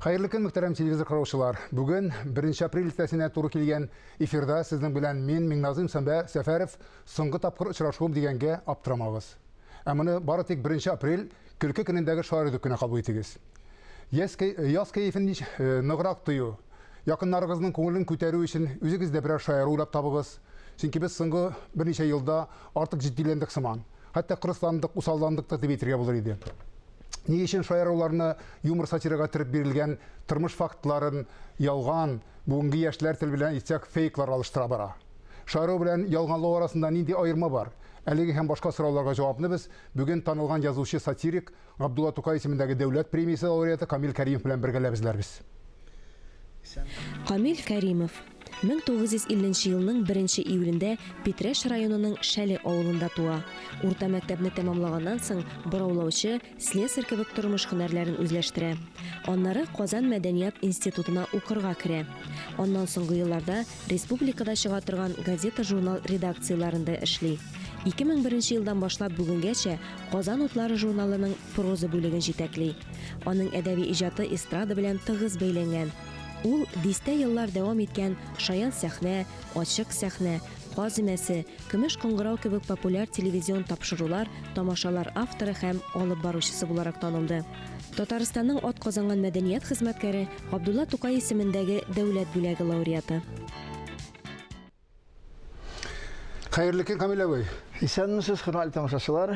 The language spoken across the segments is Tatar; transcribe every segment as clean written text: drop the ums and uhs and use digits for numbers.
Хәерле көн, мөхтәрәм телевизор караучылар. Бүген 1 апрель иртәсенә туры килгән эфирда сезнең белән мин, Миңназыйм Сәмбә Сәфәров, соңгы тапкыр очрашуым дигәнгә аптырамагыз. Ә моны бары тик 1 апрель көлке көнендәге шарю дип кенә кабул итегез. Яз кәефен ныграк тою, якыннарыгызның күңелен күтәрү өчен үзегез дә берәр шаяру уйлап табыгыз. Чөнки без соңгы берничә елда артык җитдиләндек сыман. Хәтта кырысландык, усалландык та дип әйтергә булыр иде. Ни өчен шаяруларны юмор-сатирага төреп бирелгән тормыш фактларын ялган, бүгенге яшьләр тел белән әйтсәк, фейклар алыштыра бара? Шаяру белән ялганлау арасында нинди аерма бар? Әлеге һәм башка сорауларга җавапны без бүген танылган язучы-сатирик, Габдулла Тукай исемендәге дәүләт премиясе лауреаты Камил Кәримов белән бергәләп эзләрбез. Камил Кәримов 1950 нче елның беренче июлендә Питрәч районының Шәле авылында туа. Урта мәктәпне тәмамлаганнан соң бораулаучы, слесарь кебек тормыш һөнәрләрен үзләштерә. Аннары Казан мәдәният институтына укырга керә. Аннан соңгы елларда республикада чыга торган газета-журнал редакцияләрендә эшли. 2001 нче елдан башлап бүгенгәчә Казан утлары журналының проза бүлеген җитәкли. Аның әдәби иҗаты эстрада белән тыгыз бәйләнгән. Ул дистә еллар дәвам иткән Шаян сәхнә, Ачык сәхнә, Каз өмәсе, Көмеш кыңгырау кебек популяр телевизион тапшырулар, тамашалар авторы һәм алып баручысы буларак танылды. Татарстанның атказанган мәдәният хезмәткәре, Габдулла Тукай исемендәге Дәүләт бүләге лауреаты. Хәерле көн, Камил абый. Исәнмесез, хөрмәтле тамашачылар.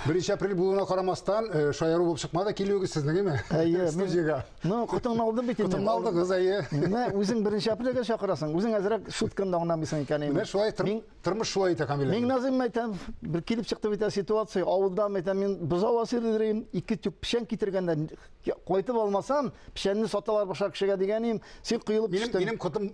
1 апрель булуына карамастан, э, шаяру булып чыкмады килүегез сезнең, әйме? Әйе. Студиягә. Ну, котыңны алдым бит инде. Котымны алдыгыз, әйе. Менә үзең 1 апрельгә чакырасың, үзең әзрәк шутканы да аңламыйсың икән инде. Менә шулай тормыш шулай итә, Камил абый. Миңназым әйтәм, бер килеп чыкты бит ситуация, авылда әйтәм, мин бозау асырдым, ике тюк печән китергәндә Кайтып алмасам, печәнне саталар башка кешегә дигән идем, син коелып минем, төштең. Минем котым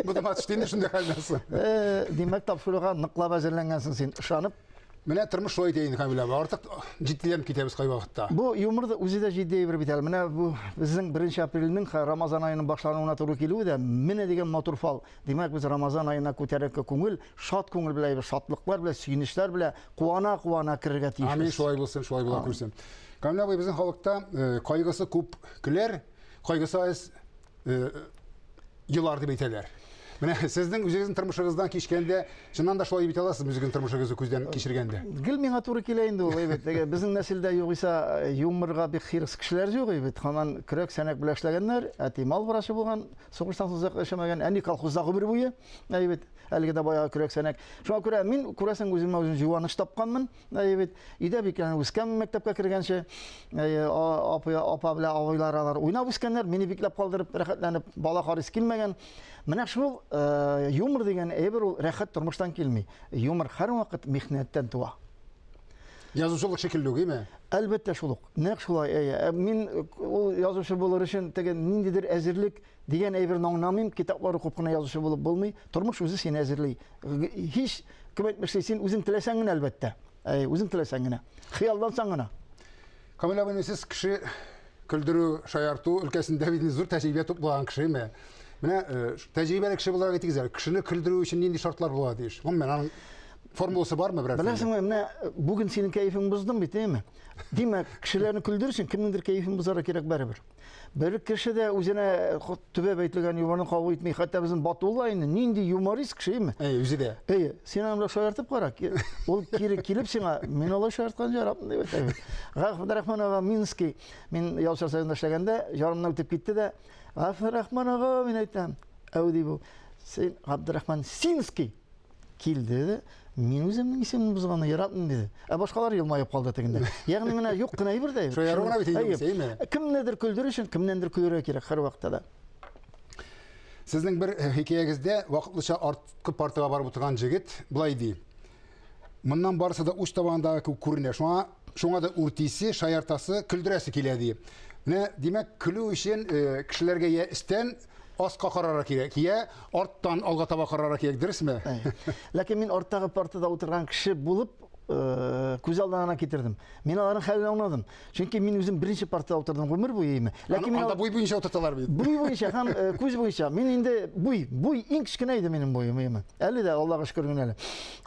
ботыма төште инде шундый хәлдән соң. Э, димәк, тапшыруга ныклап әзерләнгәнсең син, ышанып. Менә тормыш шулай итә инде, Камил абый. Артык җитдиләнеп китәбез кайвакытта. Бу юмор да үзе дә җитди әйбер бит әле. Менә бу безнең 1 апрельнең Рамазан аеның башлануына туры килүе дә менә дигән матур фал. Димәк, без Рамазан аена күтәренке күңел, шат күңел белән, шатлыклар белән, сөенечләр белән куана-куана керергә тиешбез. Амин, шулай булсын, шулай була күрсен. Камил абый, безнең халыкта э, кайгысы күп көләр, кайгысы аз э, елар дип әйтәләр. Менә сезнең үзегезнең тормышыгыздан кичкәндә, чыннан да шулай дип әйтә аласызмы үзегезнең тормышыгызны күздән кичергәндә? Гел миңа туры килә инде ул, әйбәт. Теге безнең нәселдә югыйсә э, юморга бик хирыс кешеләр юк бит. Һаман көрәк, сәнәк белән эшләгәннәр. Әти мал врачы булган, сугыштан соң озак яшәмәгән. Әни колхозда гомер буе, әйбәт. Әлеге дә баягы көрәк, сәнәк. Шуңа күрә мин, күрәсең, үземә үзем юаныч тапканмын. Әйе бит. Өйдә бикләнеп үскән мәктәпкә кергәнче, әйе, апа, апа белән абыйлар алар уйнап үскәннәр, мине бикләп калдырып, рәхәтләнеп, бала карыйсы килмәгән. Менә шул э, юмор дигән әйбер ул рәхәт тормыштан килми. Юмор һәрвакыт михнәттән туа. Язучылык шикелле үк, әйме? Әлбәттә шул ук. Нәкъ шулай, әйе. Ә мин э, ул язучы булыр өчен теге ниндидер әзерлек Дигән әйберне аңламыйм, китаплар укып кына язучы булып булмый. Тормыш үзе сине әзерли. Һич кем әйтмешли, син үзең теләсәң генә, әлбәттә. Әй, үзең теләсәң генә. Хыяллансаң гына. Камил абый, сез кеше көлдерү, шаярту өлкәсендә бит зур тәҗрибә туплаган кешеме? Менә э, тәҗрибәле кеше буларак әйтегез әле, кешене көлдерү өчен нинди шартлар булырга тиеш? Гомумән, аның формуласы бармы берәр? Беләсеңме, менә э, бүген синең кәефең боздым бит, әйеме? Димәк, кешеләрне көлдерер өчен кемнеңдер кәефен бозарга кирәк барыбер. Бер кеше дә үзенә төбәп әйтелгән юморны кабул итми. Хәтта безнең Батулла инде нинди юморист кеше име? Әй, үзе дә. Әй, син аны белән шаяртып кара. Ул кире килеп сиңа, мин алай шаярткан яратмын дип әйтә. Габдрахман ага Минский, мин Ялчы союзында эшләгәндә, ярымнан үтеп китте дә, Габдрахман ага, мин әйтәм. Әү ди бу. Син Габдрахман Синский. Килде дә, мин үземнең исемемне бозганны яратмыйм диде. Ә башкалар елмаеп калды тегендә. Ягъни менә юк кына әйбер дә. Шаяру гына бит инде, әйеме? Кемнедер көлдерер өчен кемнәндер көлергә кирәк һәрвакытта да. Сезнең бер э, хикәягездә вакытлыча арткы партага барып утырган җегет болай ди. Моннан барысы да уч табанындагы кебек күренә. Шуңа шуңа да үртисе, шаяртасы, көлдерәсе килә ди. Менә, димәк, көлү өчен э, кешеләргә я өстән аска карарга кирәк, я арттан алга таба карарга кирәк, дөресме? Ләкин мин арттагы партада утырган кеше булып, э, күз алдына гына китердем. Мин аларның хәлен аңладым. Чөнки мин үзем беренче партада утырдым гомер буе име. Ләкин мин анда буй буенча утырталар бит. Буй буенча һәм э, күз буенча. Мин инде буй, буй иң кечкенә иде минем буем, име. Әле дә Аллага шөкер генә әле.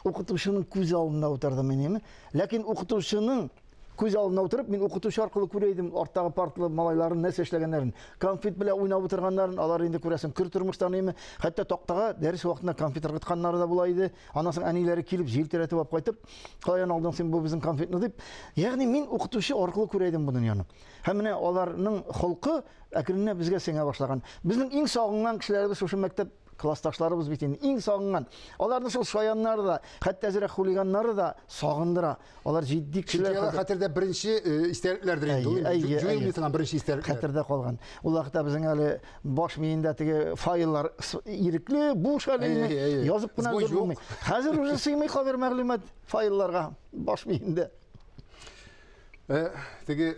Укытучының күз алдында утырдым мин, име. Ләкин укытучының Күз алдына утырып, мин укытучы аркылы күрә идем арттагы партлы малайларын нәрсә эшләгәннәрен. Конфет белән уйнап утырганнарын, алар инде күрәсең, көр тормыштан име. Хәтта тактага дәрес вакытында конфет ыргытканнары да була иде. Аннан соң әниләре килеп җилтерәтеп алып кайтып, каян алдың син бу безнең конфетны дип. Ягъни мин укытучы аркылы күрә идем бу дөньяны. Һәм менә аларның холкы әкренләп безгә сеңә башлаган. Безнең иң сагынган кешеләребез шушы мәктәп классташларыбыз бит инде, иң сагынган. Аларны шул шаяннары да, хәтта әзрәк хулиганнары да сагындыра. Алар җитди кешеләр. Чөнки алар хәтердә беренче э, истәлекләрдер инде. Ул җуелмый торган беренче истәлекләр. Хәтердә калган. Ул вакытта безнең әле баш миендә теге файллар ирекле, буш әле язып кына булмый. Хәзер уже сыймый кабер мәгълүмат файлларга баш миендә. Э, теге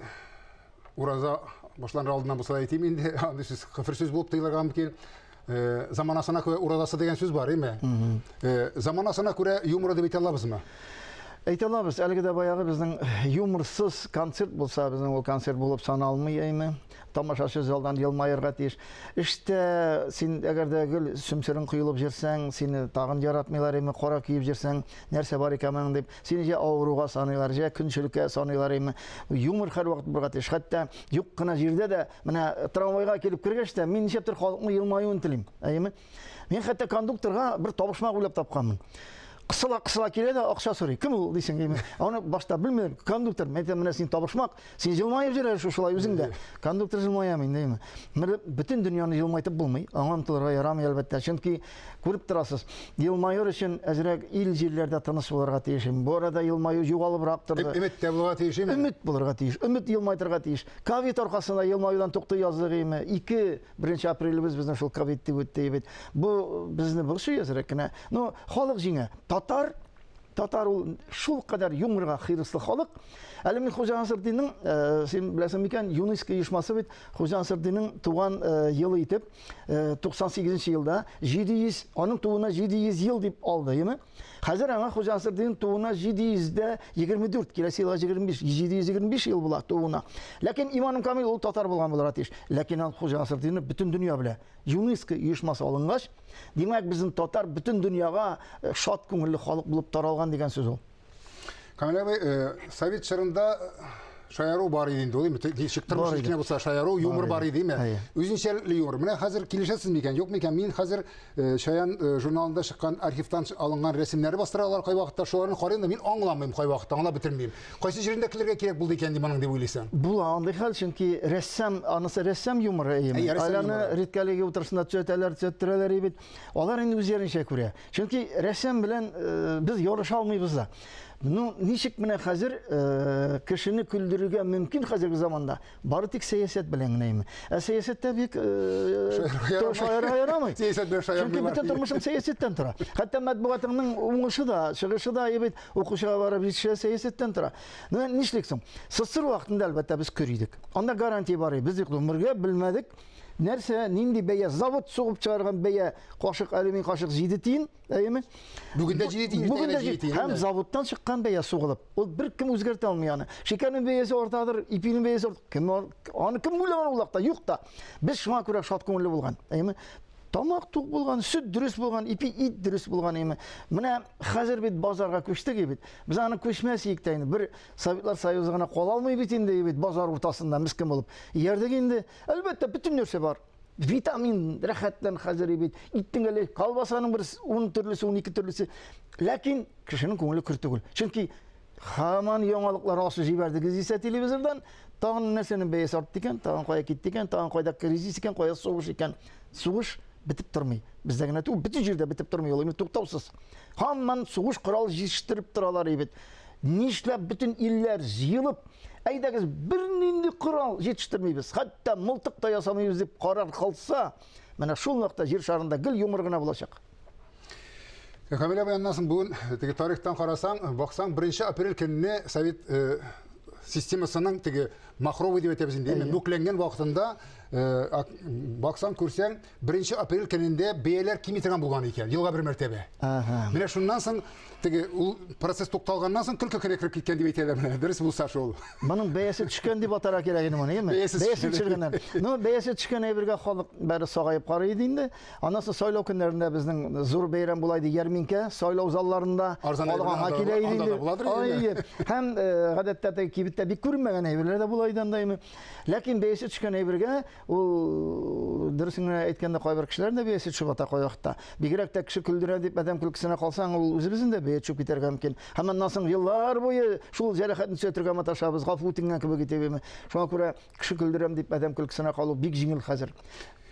ураза башланыр алдыннан булса да әйтим инде, андый сүз кыфыр сүз булып тоелырга мөмкин. Э, заманасына күрә уразасы дигән сүз бар, әйме? Э, заманасына күрә юмор дип әйтә алабызмы? Әйтә алабыз. Әлеге дә баягы безнең юморсыз концерт булса, безнең ул концерт булып саналмый, әйме? Тамашачы залдан елмаерга тиеш. Эштә син әгәр дә гел сөмсерең коелып җөрсәң, сине тагын яратмыйлар, әйме? Кара киеп җөрсәң, нәрсә бар икән моның дип, сине җә авыруга саныйлар, җә көнчелеккә саныйлар, әйме? Юмор һәрвакыт булырга тиеш. Хәтта юк кына җирдә дә, менә трамвайга килеп кергәч тә, мин нишләптер халыкның елмаюын телим, әйеме? Мин хәтта кондукторга бер табышмак уйлап тапканмын. Кысыла-кысыла килә дә акча сорый. Кем ул дисең, әйеме? Аны башта белмим. Кондуктор, мин әйтәм, менә син табышмак, син елмаеп йөр әле шушылай үзең дә. Кондуктор елмаям инде, әйеме? Менә бөтен дөньяны елмайтып булмый. Аңа омтылырга ярамый, әлбәттә. Чөнки күреп торасыз, елмаюр өчен әзрәк ил җирләрдә тыныч булырга тиеш. Бу арада елмаю югалыбрак торды. Өмет тә булырга тиеш, әйеме? Өмет булырга тиеш. Өмет елмайтырга тиеш. Ковид аркасында елмаюдан туктый яздык, әйеме? 2 Беренче апрелебез безнең шул ковид дип үтте бит. Бу безне борчый әзрәк кенә. Но халык җиңә. Татар, татар ул шул кадәр юморга хирыслы халык. Әле мин Хуҗа Насретдинның, э, син беләсең микән, ЮНЕСКО оешмасы бит Хуҗа Насретдинның туган э, елы итеп, 98 э, елда 700, аның тууына 700 ел дип алды, яме? Хәзер аңа Хуҗа Насретдин тууына 724, киләсе елга 25, 725 ел була тууына. Ләкин иманым камил, ул татар булган булырга тиеш. Ләкин аны Хуҗа Насретдинны бөтен дөнья белә. ЮНЕСКО оешмасы алынгач, димәк, безнең татар бөтен дөньяга э, шат күңелле халык булып таралган дигән сүз ул. Камил абый, э, совет чорында э, шаяру бар иде инде, ул ничек тормыш кенә булса шаяру, юмор бар иде, димме? Үзенчәлекле юмор. Менә хәзер килешәсез микән, юк микән? Мин хәзер э, Чаян журналында чыккан архивтан алынган рәсемнәре бастыралар кайвакытта, шуларны карыйм да мин аңламыйм кайвакытта, аңлап бетермим. Кайсы җирендә көлергә кирәк булды икән дип моның дип уйлыйсың? Була андый хәл, чөнки рәссам, анысы рәссам юморы, әйеме? Аларны редколлегия утырышында төзәтәләр, төзәттерәләр бит. Алар инде үзләренчә күрә. Чөнки рәссам белән э, без ярыша алмыйбыз да. Ну, ничек менә хәзер э, кешене көлдерергә мөмкин хәзерге заманда? Бары тик сәясәт белән генә име. Ә сәясәттә бик э, шаярга ярамый. Сәясәт белән шаярмыйлар. Чөнки бөтен тормышың сәясәттән тора. Хәтта матбугатыңның уңышы да, чыгышы да бит укучыга барып җитешә сәясәттән тора. Ну, нишлик соң? СССР вакытында әлбәттә без көр идек. Анда гарантия бар иде. Без гомергә белмәдек. Нәрсә, нинди бәя? Завод сугып чыгарган бәя кашык алюмин кашык 7 тиен, әйеме? Бүген дә 7 тиен, Бүген дә 7 тиен. Һәм заводтан чыккан бәя сугылып. Ул бер кем үзгәртә алмый аны. Шикәрнең бәясе артадыр, ипинең бәясе арт. Кем аны кем уйлаган ул вакытта? Юк та. Без шуңа күрә шат күңелле булган, әйеме? Тамак тук булган, сөт дөрес булган, ипи ит дөрес булган, әйеме? Менә хәзер бит базарга күчтек бит. Без аны күчмәс идек тә инде. Бер Советлар Союзы гына кала алмый бит инде бит базар уртасында мескен булып. Иярдек инде. Әлбәттә, бөтен нәрсә бар. Витамин рәхәтлән хәзер бит. Иттең әле колбасаның бер 10 төрлесе, 12 төрлесе. Ләкин кешенең күңеле көр түгел. Чөнки һаман яңалыклар ачып җибәрдегез исә телевизордан, тагын нәрсәнең бәясе артты икән, тагын кая китте икән, тагын кайда кризис икән, кая сугыш икән. Сугыш бетеп тормый. Бездә генә түгел, бөтен җирдә бетеп тормый ул, туктаусыз. Һаман сугыш корал җитештереп торалар бит. Нишләп бөтен илләр җыелып, әйдәгез, бернинди корал җитештермибез, хәтта мылтык та ясамыйбыз дип карар кылса, менә шул вакытта җир шарында гел юмор гына булачак. Камил абый, аннан соң бүген теге тарихтан карасаң, баксаң, 1 апрель көнне совет э, системасының теге махровый дип әйтәбез инде, мүкләнгән вакытында Баксаң, күрсәң, 1 апрель көнендә бәяләр кими торган булган икән, елга бер мәртәбә. Менә шуннан соң теге ул процесс тукталганнан соң көлке көне кереп киткән дип әйтәләр менә. Дөрес булса шул. Моның бәясе төшкән дип атарга кирәк иде моны, әйеме? Бәясе төшергәннәр. Ну, бәясе төшкән әйбергә халык бәре сагаеп карый иде инде. Аннан соң сайлау көннәрендә безнең зур бәйрәм була иде, ярминкә, сайлау залларында халык аңа килә иде инде. Һәм гадәттә теге кибеттә бик күренмәгән әйберләр дә була иде анда, әйеме? Ләкин бәясе төшкән әйбергә ул дөресен генә әйткәндә кайбер кешеләрнең дә бәясе төшеп ата кайвакытта. Бигрәк тә кеше көлдерә дип адәм көлкесенә калсаң, ул үзебезнең дә бәя төшеп китәргә мөмкин. Һәм аннан соң еллар буе шул җәрәхәтне төзәтергә маташабыз, гафу үтенгән кебек итеп. Шуңа күрә кеше көлдерәм дип адәм көлкесенә калу бик җиңел хәзер.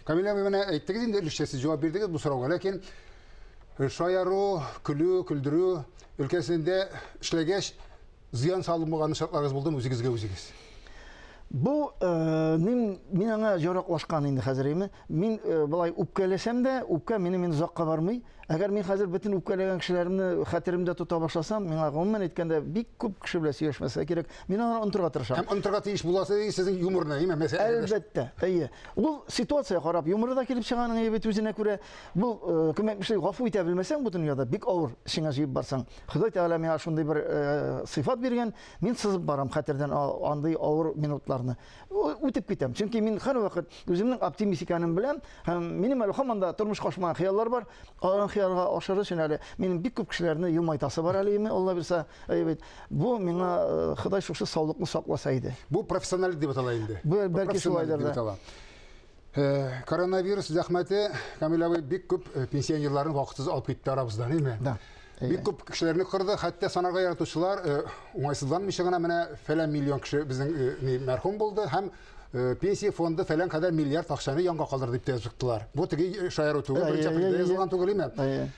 Камилә абый, менә әйттегез инде өлешчә сез җавап бирдегез бу сорауга, ләкин шаяру, көлү, көлдерү өлкәсендә эшләгәч, Зыян салынмаган очракларыгыз булдымы үзегезгә үзегез? Бу э, мин мин аңа яраклашкан инде хәзер име. Мин э, болай үпкәләсәм дә, үпкә минем инде озакка бармый. Әгәр мин хәзер бөтен үпкәләгән кешеләремне хәтеремдә тота башласам, миңа гомумән әйткәндә бик күп кеше белән сөйләшмәскә кирәк. Мин аны онытырга тырышам. Һәм онытырга тиеш буласы сезнең юморны, әйеме? Мәсәлән, Әлбәттә, әйе. Ул ситуация карап юморы да килеп чыга аның бит үзенә күрә. Бу э, кем әйтмешли, гафу итә белмәсәң бу дөньяда бик авыр эшеңә җыеп барсаң. Ходай Тәгалә миңа шундый бер э, сыйфат биргән, мин сызып барам хәтердән андый авыр минутларны. Үтеп китәм. Чөнки мин һәрвакыт үземнең оптимист икәнем беләм һәм минем әле һаман да тормышка ашмаган хыяллар бар. Аларны хыялга ашырыр өчен әле минем бик күп кешеләрне елмайтасы бар әле, Алла бирсә, әйбәт. Бу миңа э, Ходай шушы саулыкны сакласа иде. Бу профессиональлек дип атала инде. Бу бәлки шулайдыр да. Э, коронавирус зәхмәте, Камил абый, бик күп э, пенсионерларны вакытсыз алып китте арабыздан, әйме? Да. Бик күп кешеләрне кырды, хәтта санарга яратучылар э, уңайсызланмыйча гына менә фәлән миллион кеше безнең мәрхүм булды һәм пенсия фонды фәлән кадәр миллиард акчаны янга калдырды дип тә чыктылар. Бу теге шаяру түгел, беренче апрельдә язылган түгел име?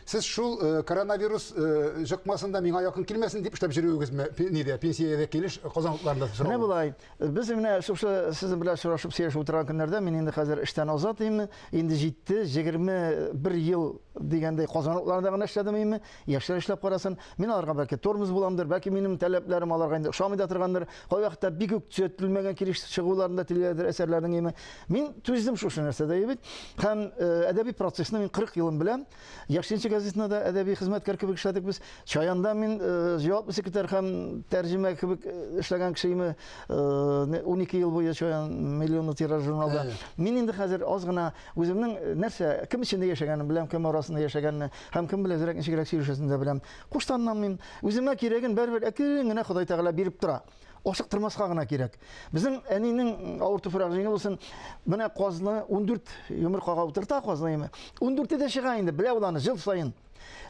Сез шул коронавирус җыкмасын да миңа якын килмәсен дип эшләп йөрүегезме? Нидә, пенсиядә килеш Казан утларында Менә болай, Без менә шушы сезнең белән очрашып сөйләшеп утырган көннәрдә мин инде хәзер эштән азат инде. Инде җитте, 21 ел дигәндәй Казан утларында гына эшләдем инде. Яшьләр эшләп карасын. Мин аларга бәлки тормоз буламдыр, бәлки минем таләпләрем аларга инде ошамый да торгандыр. Кайвакытта бик үк төзәтелмәгән килеш чыгуларын да телиләрдер әсәрләрнең име. Мин түздем шушы нәрсәдә бит. Һәм әдәби процессны мин 40 елым беләм. Яшь газетында да әдәби хезмәткәр кебек эшләдек без. Чаянда мин э, җаваплы секретарь һәм тәрҗемә кебек э, эшләгән кешеме 12 э, ел буе Чаян миллионлы тираж журналда. Мин инде хәзер аз гына үземнең нәрсә, кем эчендә яшәгәнен беләм, кем арасында яшәгәнне һәм кем белән әзрәк ничегрәк сөйләшәсен дә беләм. Куштанланмыйм. Үземә кирәген бәрбер әкрен генә Ходай Тәгалә биреп тора. Ашыктырмаска гына кирәк. Безнең әнинең авыр туфрак җиңел булсын, менә казны 14 йомыркага утырта казны име. 14-е дә чыга инде, белә ул аны җыл саен.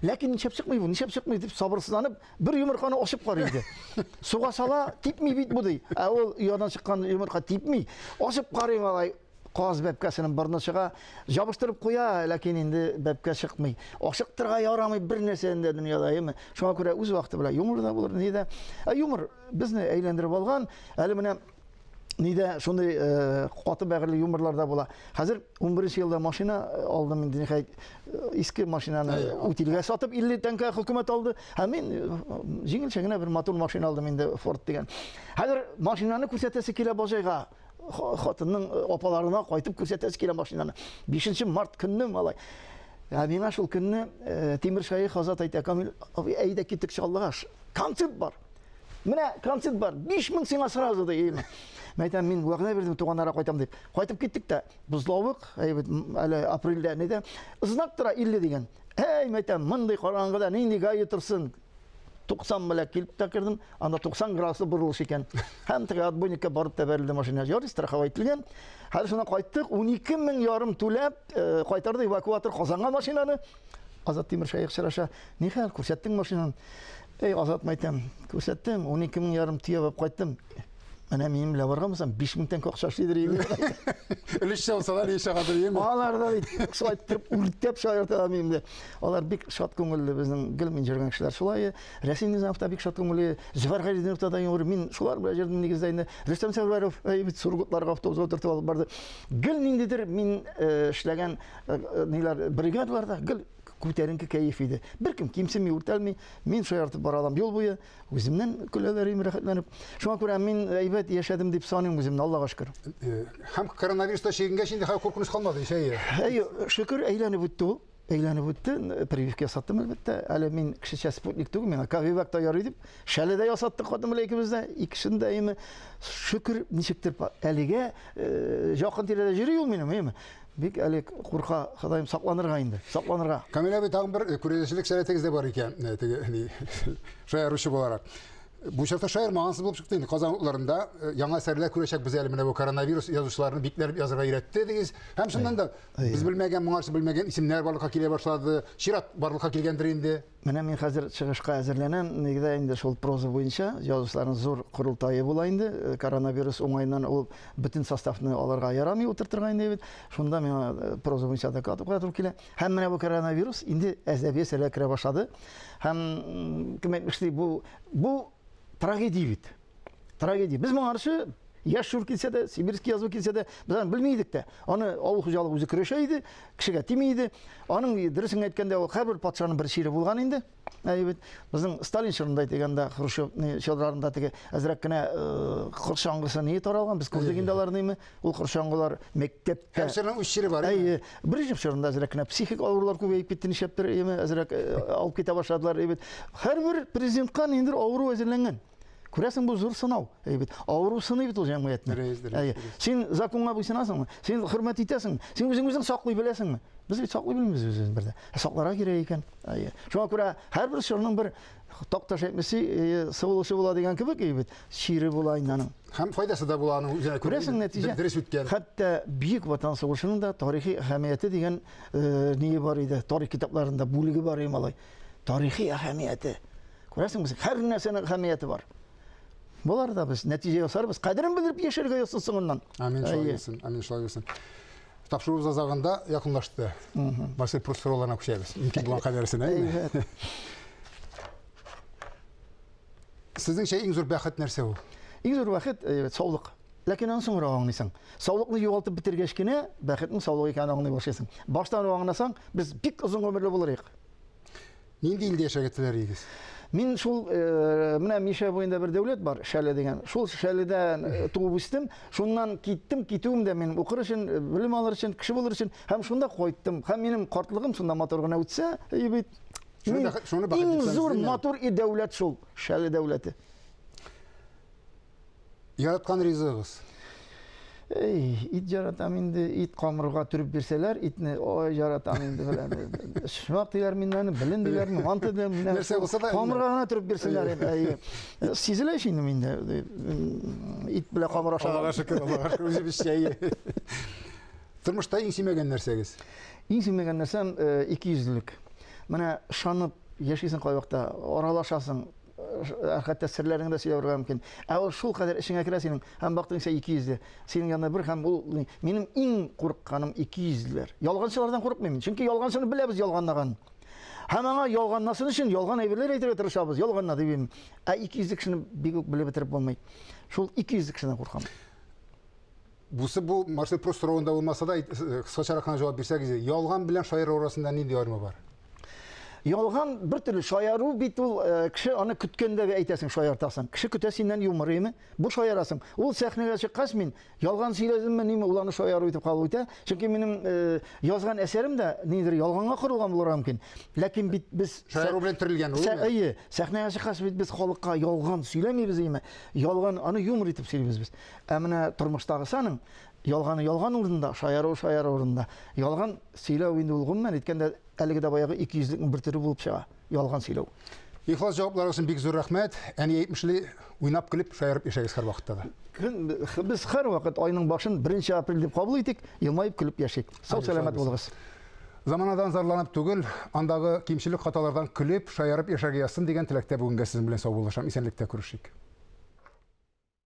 Ләкин нишләп чыкмый бу, нишләп чыкмый дип сабырсызланып, бер йомырканы ачып карый иде. Суга сала, типми бит бу ди. Ә ул оядан чыккан йомырка типми. Ачып карый малай, Каз бәбкәсенең борыны чыга, җабыштырып куя, ләкин инде бәбкә чыкмый. Ашыктырга ярамый бер нәрсәне дә дөньяда, әйеме? Шуңа күрә үз вакыты белән юмор да булыр, ни дә. Ә юмор безне әйләндереп алган, әле менә нидә шундый э, каты бәгырьле юморлар да була. Хәзер 11 елда машина э, алдым инде, ниһаять, э, иске машинаны утильгә сатып 50 тәңкә хөкүмәт алды. Һәм мин җиңелчә генә бер матур машина алдым инде, Ford дигән. Хәзер машинаны күрсәтәсе килә бажайга. Хатынның э, апаларына кайтып күрсәтәсе килә машинаны. 5 март көнне малай. Ә миңа шул көнне э, Тимер Шәех Азат әйтә, Камил абый, әйдә киттек Чаллыга. Концерт бар. Менә концерт бар. 5000 сиңа сразу ди. Мин әйтәм, мин вәгъдә бирдем туганнарга кайтам дип. Кайтып киттек тә, бозлавык, әйбәт, әле апрельдә нидә, знак тора 50 дигән. Әй, мин әйтәм, мондый караңгыда нинди ГАИ торсын? 90 белән килеп тә кердем, анда 90 градуслы борылыш икән. Һәм теге отбойникка барып та бәрелде машина. Ярый, страховать ителгән. Хәзер шуннан кайттык, 12 мең ярым түләп, э, кайтарды эвакуатор Казанга машинаны. Азат Тимершәех очраша. Нихәл, күрсәттең машинаны? Эй, Азат, мәйтәм, күрсәттем, 12 мең ярым төяп алып кайттым. Менә минем белән барган булсам, 5000 тәңкә акча эшлидер иде. Өлешчә булсалар, еш чыгадыр иеме? Алар да бит шулай итеп үртәп шаярталар мине. Алар бик шат күңелле безнең гел мин йөргән кешеләр шулай. Рәсим Низамов та бик шат күңелле, Зөфәр Хәйретдинов та да югыр. Мин шулар белән йөрдем нигездә инде. Рөстәм Сәрвәров әй бит Сургутларга автобусга утыртып алып барды. Гел ниндидер мин э, эшләгән э, ниләр бригадаларда гел Күтәренке кәеф иде. Беркем кимсенми, үртәлми. Мин шаяртып бара алам юл буе. Үземнән көләләр им рәхәтләнеп. Шуңа күрә мин әйбәт яшәдем дип саныйм үземне, Аллага шөкер. Э, һәм коронавирус та чигенгәч инде хәзер куркыныч калмады, ишәе. Әйе, шөкер, әйләнеп үтте ул. Әйләнеп үтте, прививка ясаттым әлбәттә. Әле мин кешечә спутник түгел, миңа ковивак та ярый дип, шәле дә ясаттык хатын белән икебез дә, икесен дә име. Шөкер, ничектер әлегә э, якын тирәдә йөри ул минем, әйеме. Бик әле курка, Ходаем, сакланырга инде, сакланырга. Камил абый, тагын бер э, күрәзәчелек сәләтегез дә бар икән, э, теге ни, шаяручы буларак. Бу чакта шаярмагансыз булып чыкты инде. Казан утларында э, яңа әсәрләр күрәчәкбез әле менә бу коронавирус язучыларны бикләреп язарга өйрәтте дигез. Һәм чыннан да без белмәгән, моңарчы белмәгән исемнәр барлыкка килә башлады. Чират барлыкка килгәндер инде. Менә мин хәзер чыгышка әзерләнәм. Нигездә инде шул проза буенча язучыларның зур корылтае була инде. Э, коронавирус уңаеннан ул бөтен составны алырга ярамый утыртырга инде бит. Шунда миңа э, проза буенча доклад укырга туры килә. Һәм менә бу коронавирус инде әдәби әсәрләргә керә башлады. Һәм кем әйтмешли, бу бу трагедия бит. Трагедия. Без моңарчы яшь шур килсә дә, сибирский язва килсә дә, без аны белми идек тә. Аны авыл хуҗалыгы үзе көрәшә иде, кешегә тими иде. Аның дөресен әйткәндә, ул һәрбер патшаның бер чире булган инде. Әйе бит. Безнең Сталин чорында әйтегәндә, Хрущев чорларында теге әзрәк кенә корчаңгысы ни таралган, без күрдек инде аларны, ул корчаңгылар мәктәптә. Һәр чорның үз чире бар. Әйе, Брежнев чорында әзрәк кенә психик авырулар күбәеп китте, нишләптер, әйеме, әзрәк алып китә башладылар, әйе бит. Һәрбер президентка ниндидер авыру әзерләнгән. Күрәсең, бу зур сынау. Әйе бит. Авыру сыный бит ул җәмгыятьне. Дөрес, дөрес. Син законга буйсынасыңмы? Син хөрмәт итәсеңме? Син үзең үзең саклый беләсеңме? Без бит саклый белмибез үзебезне бер дә. Ә сакларга кирәк икән. Әйе. Шуңа күрә һәрбер чорның бер такташ әйтмешли, сыгылышы була дигән кебек, әйе бит, чире була инде аның. Һәм файдасы да була аның үзенә күрә. Күрәсең, нәтиҗә. Дөрес үткән. Хәтта Бөек Ватан сугышының да тарихи әһәмияте дигән ние бар иде, тарих китапларында бүлеге бар иде малай. Тарихи әһәмияте. Күрәсеңме, һәр нәрсәнең әһәмияте бар. Болар да без нәтиҗә ясарбыз. Кадерен белеп яшәргә язсын соңыннан. Амин шулай булсын. Амин шулай булсын. Тапшыруыбыз азагында якынлашты. Марсель Пруст сорауларына күчәбез. Мөмкин булган кадәресенә. Әйбәт. Сезнеңчә иң зур бәхет нәрсә ул? Иң зур бәхет, әйбәт, саулык. Ләкин аны соңрак аңлыйсың. Саулыкны югалтып бетергәч кенә бәхетнең саулык икәнен аңлый башлыйсың. Баштан ук аңласаң, без бик озын гомерле булыр идек. Нинди илдә яшәргә теләр идегез? Мин шул э, менә Мишә буенда бер дәүләт бар, Шәле дигән. Шул Шәледән э, туып үстем. Шуннан киттем, китүем дә минем укыр өчен, э, белем алыр өчен, кеше булыр өчен һәм шунда кайттым. Һәм минем картлыгым шунда матур гына үтсә, әйе бит. Шуны шуны бәхет Иң зур матур и дәүләт шул, Шәле дәүләте. Яраткан ризыгыгыз? Эй, ит яратам инде, ит камырга төреп бирсәләр, итне ой яратам инде белән. Шмак диләр миннән, белен диләр, манты диләр. Нәрсә булса да. Камырга гына төреп бирсәләр инде. Әйе. Сизелә ич инде миндә. Ит белән камыр ашаган. Аллага шөкер, Аллага шөкер, үзебезчә. Тормышта иң сөймәгән нәрсәгез? Иң сөймәгән нәрсәм икейөзлелек. Менә ышанып яшисең кайвакта, аралашасың, хәтта серләреңне дә сөйләп мөмкин. Ә ул шул кадәр эчеңә керә синең, һәм бактың исә икейөзле. Синең янында бер һәм ул минем иң курыкканым икейөзлеләр. Ялганчылардан курыкмыйм, чөнки ялганчыны беләбез ялганлаганын. Һәм аңа ялганласын өчен ялган әйберләр әйтергә тырышабыз, ялганла дип. Ә икейөзле кешене бик үк белеп бетереп булмый. Шул икейөзле кешедән куркам. Бусы бу Марсель Пруст соравында булмаса да, кыскачарак кына җавап бирсәгез, ялган белән шаяру арасында нинди аерма бар? Ялган бер төрле, шаяру бит ул кеше аны көткәндә әйтәсең, шаяртасың. Кеше көтә синнән юмор, әйеме? Бу шаярасың. Ул сәхнәгә чыккач мин ялган сөйләдемме, ниме, ул аны шаяру итеп кабул итә. Чөнки минем язган әсәрем дә ниндидер ялганга корылган булырга мөмкин. Ләкин бит без шаяру белән терелгән ул. Әйе, сәхнәгә чыккач бит без халыкка ялган сөйләмибез, әйеме? Ялган, аны юмор итеп сөйлибез без. Ә менә тормыштагысы аның ялганы ялган урынында, шаяру шаяру урынында. Ялган сөйләү инде ул гомумән әйткәндә әлеге дә баягы икейөзлекнең бер төре булып чыга. Ялган сөйләү. Ихлас җаваплар өчен бик зур рәхмәт. Әни әйтмешли, уйнап көлеп, шаярып яшәгез һәрвакытта да. Көн, без һәрвакыт айның башын 1 апрель дип кабул итик, елмаеп көлеп яшик. Сау сәламәт булыгыз. Заманадан зарланып түгел, андагы кимчелек хаталардан көлеп, шаярып яшәргә язсын дигән теләктә бүгенгә сезнең белән саубуллашам. Исәнлектә күрешик.